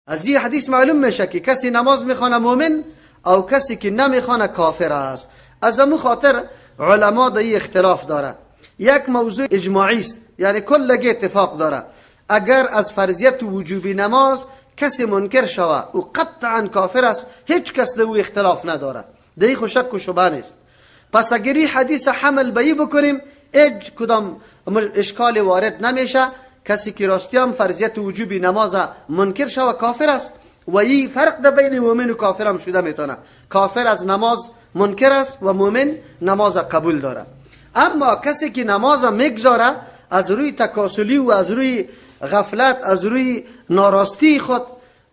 از این حدیث معلوم میشه که کسی نماز میخوانه مؤمن او کسی که نمیخوانه کافر است. از امو خاطر علما در اختلاف داره. یک موضوع اجماعی است، یعنی کلگی اتفاق داره. اگر از فرضیت وجوبی نماز کسی منکر شوه او قطعا کافر است، هیچ کس در او اختلاف نداره، در خو شک و شبه نیست. پس اگر این حدیث حمل به بکنیم هیچ کدام اشکال وارد نمیشه. کسی که راستی هم فرضیت وجوبی نماز منکر شوه کافر است و این فرق در بین مؤمن و کافر هم شده میتونه. کافر از نماز منکر است و مؤمن نماز قبول داره. اما کسی که نماز میگذاره از روی تکاسلی و از روی غفلت، از روی ناراستی خود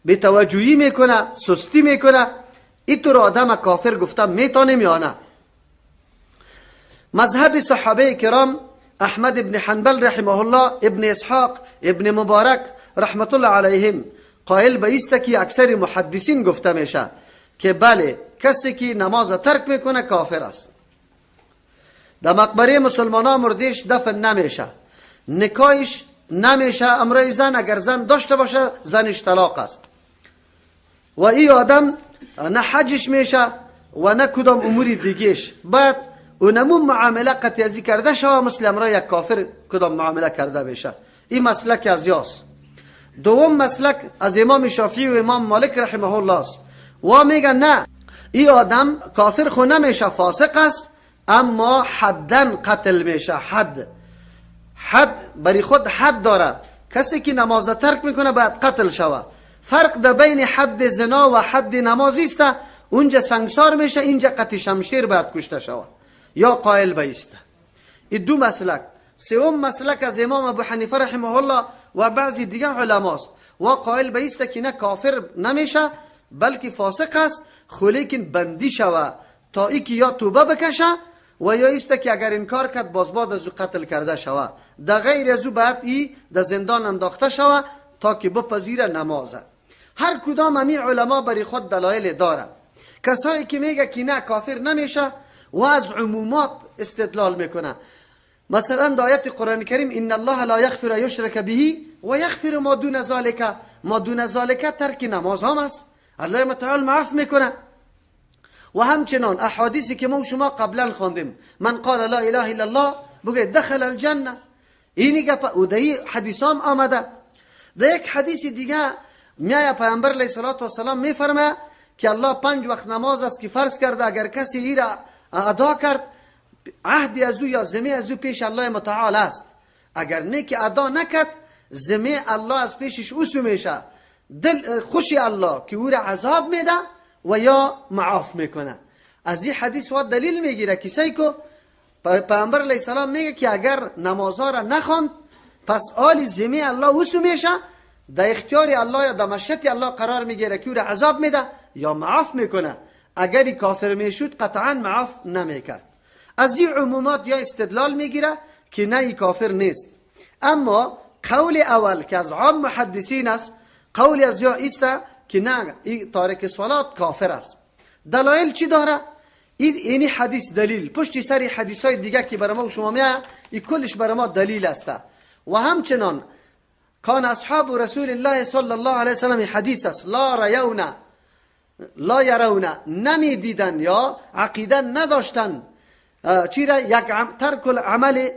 به توجهی میکنه، سستی میکنه، این طور آدم کافر گفته میتونیم یا نه؟ مذهب صحابه کرام احمد ابن حنبل رحمه الله، ابن اسحاق، ابن مبارک رحمت الله علیهم قائل به ایست که اکثر محدثین گفته میشه که بله کسی که نماز ترک میکنه کافر است. در مقبره مسلمان ها مردش دفن نمیشه، نکاحش نمیشه امرای زن، اگر زن داشته باشه زنش طلاق است و این آدم نه حجش میشه و نه کدام امور دیگهش. بعد اونمو معامله قطعی کرده شوه مثل امرای یک کافر کدام معامله کرده میشه. این مسلک از یاس. دوم مسلک از امام شافعی و امام مالک رحمه الله است و میگن نه، این آدم کافر خو نمیشه، فاسق است، اما حدن قتل میشه. حد بری خود حد داره. کسی که نماز ترک میکنه باید قتل شوه. فرق در بین حد زنا و حد نمازی است. اونجا سنگسار میشه، اینجا قطع شمشیر باید کشته شوه یا قائل بیسته. این دو مسلک. سوم مسلک از امام ابو حنیفه رحمه الله و بعضی دیگه علماست و قائل بیسته که نه کافر نمیشه بلکه فاسق است، خو لیکن بندی شوه تا ای که یا توبه بکشه و یا ایست که اگر انکار کرد باز بعد از او قتل کرده شوه. در غیر از او باید ای در زندان انداخته شوه تا که بپذیره نمازه. هر کدام امی علما بری خود دلایل داره. کسایی که میگه که نه کافر نمیشه و از عمومات استدلال میکنه، مثلا در آیت قرآن کریم ان الله لا یغفر یشرک به و یغفر ما دون ذلک، ما دون ذلک ترک نماز هم است، الله متعال معاف میکنه. و همچنان احادیثی که ما شما قبلا خواندیم، من قال لا اله الا الله بگه دخل الجنه، اینی گپ و در حدیث هم آمده. در یک حدیث دیگه میای پیامبر علیه الصلاة والسلام میفرمه که الله 5 وقت نماز است که فرض کرده، اگر کسی ای را ادا کرد عهد از او یا ذمه از او پیش الله متعال است، اگر نه که ادا نکرد ذمه الله از پیشش اوسو میشه، دل خوشی الله که او را عذاب میده و یا معاف میکنه. از این حدیث و دلیل میگیره که سیکو پیامبر علیه السلام میگه که اگر نمازها را نخواند پس آل ذمه الله اوسو میشه، در اختیار الله یا در مشیت الله قرار میگیره که او را عذاب میده یا معاف میکنه. اگر کافر میشد قطعا معاف نمیکرد. از این عمومات یا استدلال میگیره که نه کافر نیست. اما قول اول که از عام محدثین است، قول از یا است که نه این تارک صلات کافر است. دلایل چی داره؟ این حدیث دلیل پشت سر حدیث های دیگه که برای ما و شما میاد این کلش برای ما دلیل است. و همچنان کان اصحاب رسول الله صلی الله علیه وسلم حدیث است، لا ریون لا یرون، نمی دیدن یا عقیده نداشتن چیرا یک ترک العمل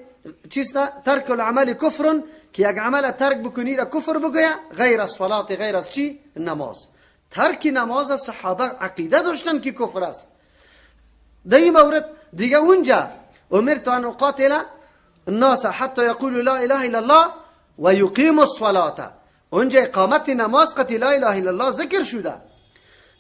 چیست؟ ترک العمل کفر، که یک عمل ترک بکنی را کفر بگویا غیر از صلات، غیر از چی؟ نماز. ترک نماز صحابه عقیده داشتن که کفر است. در این مورد دیگه اونجا امرت ان اقاتل الناس حتی یقولوا لا اله الا الله و یقیموا الصلاه، اونجا اقامت نماز قطع لا اله الا الله ذکر شده.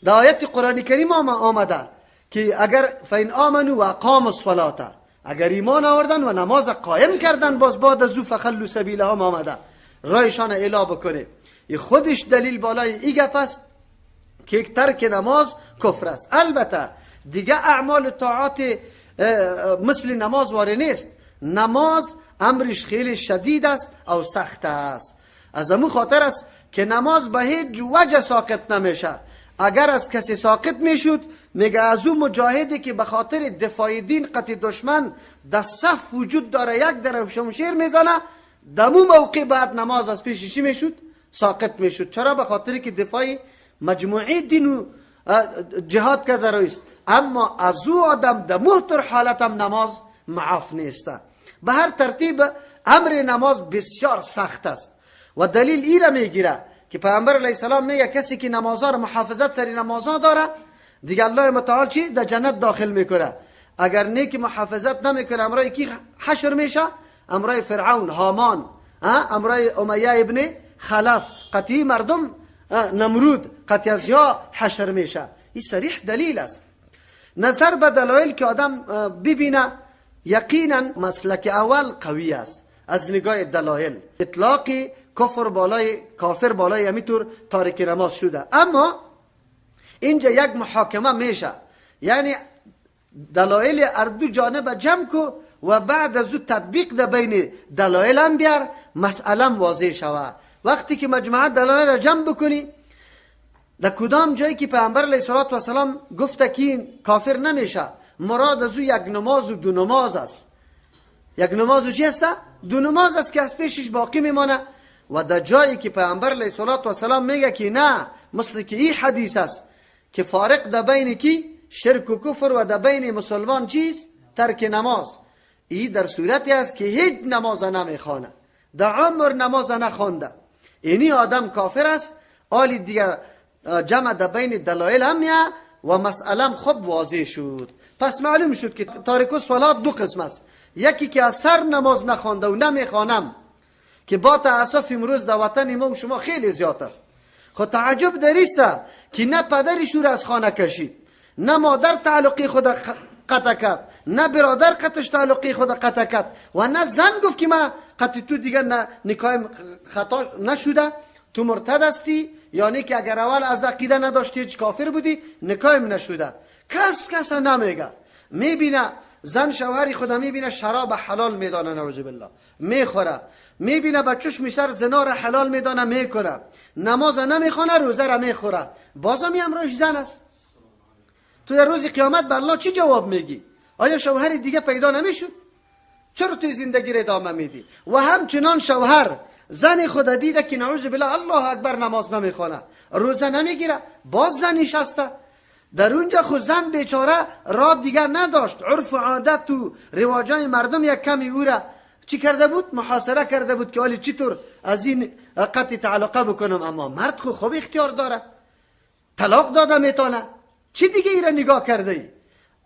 در آیت قرآن کریم آمده که اگر فین آمنوا و اقاموا الصلاه، اگر ایمان آوردن و نماز قایم کردن باز بعد از او فخلوا سبیلهم آمده، رایشان اعلا بکنه. این خودش دلیل بالای ای گپ است که ترک نماز کفر است. البته دیگه اعمال طاعات مثل نماز واره نیست. نماز امرش خیلی شدید است او سخت است. از امو خاطر است که نماز به هیچ وجه ساقط نمیشه. اگر از کسی ساقط میشد میگه از او مجاهدی که به خاطر دفاع دین قطع دشمن در صف وجود داره یک در شمشیر میزنه، دمو موقع بعد نماز از پیش چی میشد؟ ساقط میشد. چرا؟ به خاطر که دفاع مجموعی دین و جهاد کرده رویست. اما از او آدم در مهتر حالت هم نماز معاف نیست. به هر ترتیب امر نماز بسیار سخت است و دلیل ای را میگیره که پیامبر علیه السلام میگه کسی که نمازها را محافظت سر نمازها داره دیگه الله متعال چی؟ در جنت داخل میکنه. اگر نه که محافظت نمیکنه امرای کی حشر میشه؟ امرای فرعون، هامان، امرای امیه ابن خلف، قطعی مردم، نمرود، قطعی از یا حشر میشه. این صریح دلیل است. نظر به دلایل که آدم ببینه یقینا مسلک اول قوی است از نگاه دلایل. اطلاق کفر بالای کافر بالای همیطور تارک نماز شده. اما اینجا یک محاکمه میشه، یعنی دلایل اردو جانب جمع کو و بعد از او تطبیق در بین دلایل هم بیار، مسئله واضح شوه. وقتی که مجموعه دلایل را جمع بکنی، در کدام جایی که پیامبر علیه الصلاة والسلام گفته که کافر نمیشه، مراد از او یک نماز و دو نماز است. یک نماز و چی است؟ دو نماز است که از پیشش باقی میمانه. و در جایی که پیامبر علیه الصلاة والسلام میگه که نه، مثل که این حدیث است که فارق در بین کی شرک و کفر و در بین مسلمان چیست؟ ترک نماز. این در صورتی است که هیچ نماز نمیخوانه، در عمر نماز نخوانده، اینی آدم کافر است. آلی دیگر جمع در بین دلایل هم میه و مسئله خوب واضح شد. پس معلوم شد که تارک الصلاه دو قسم است. یکی که از سر نماز نخوانده و نمیخوانم، که با تاسف امروز در وطن ما و شما خیلی زیاد است. خود تعجب دریست که نه پدرش او را از خانه کشید، نه مادر تعلقی خود قطع کرد، نه برادر قطعش تعلقی خود قطع کرد، و نه زن گفت که من قطع تو دیگر نه نکاح خطا نشده، تو مرتد هستی، یعنی که اگر اول از عقیده نداشتی هیچ کافر بودی، نکاح نشده. کس کس نمیگه. میبینه زن شوهری خود میبینه شراب حلال میدانه، نعوذ بالله، میخوره. میبینه با چشم سر زنا را حلال میدانه، میکنه. نماز نمیخونه، روزه را میخوره، بازم امروز زن است. تو در روز قیامت به الله چی جواب میگی؟ آیا شوهر دیگه پیدا نمیشد؟ چرا توی زندگی را ادامه میدی؟ و همچنان شوهر زن خود دیده که نعوذ بالله الله اکبر نماز نمیخونه، روزه نمیگیره، باز زنش هسته. در اونجا خود زن بیچاره راه دیگر نداشت، عرف و عادت و رواجای مردم یک کمی او را چی کرده بود؟ محاصره کرده بود که حالی چطور از این قطع تعلقه بکنم. اما مرد خو خوب اختیار داره، طلاق داده میتونه، چی دیگه ای را نگاه کرده ای؟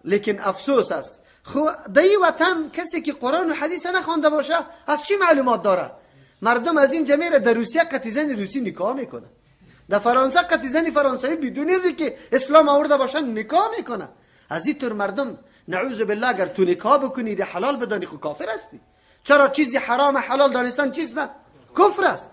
لیکن افسوس است خو در این وطن کسی که قرآن و حدیث نخوانده باشه از چی معلومات داره؟ مردم از این جمیره در روسیه قطع زن روسی نکاح میکنه، در فرانسه قطع زن فرانسوی بدون از که اسلام آورده باشن نکاح میکنه. از این طور مردم نعوذ بالله اگر تو نکاح بکنی ره حلال بدانی خو کافر هستی. چرا چیزی حرام حلال دانستن چیز نه کفر است.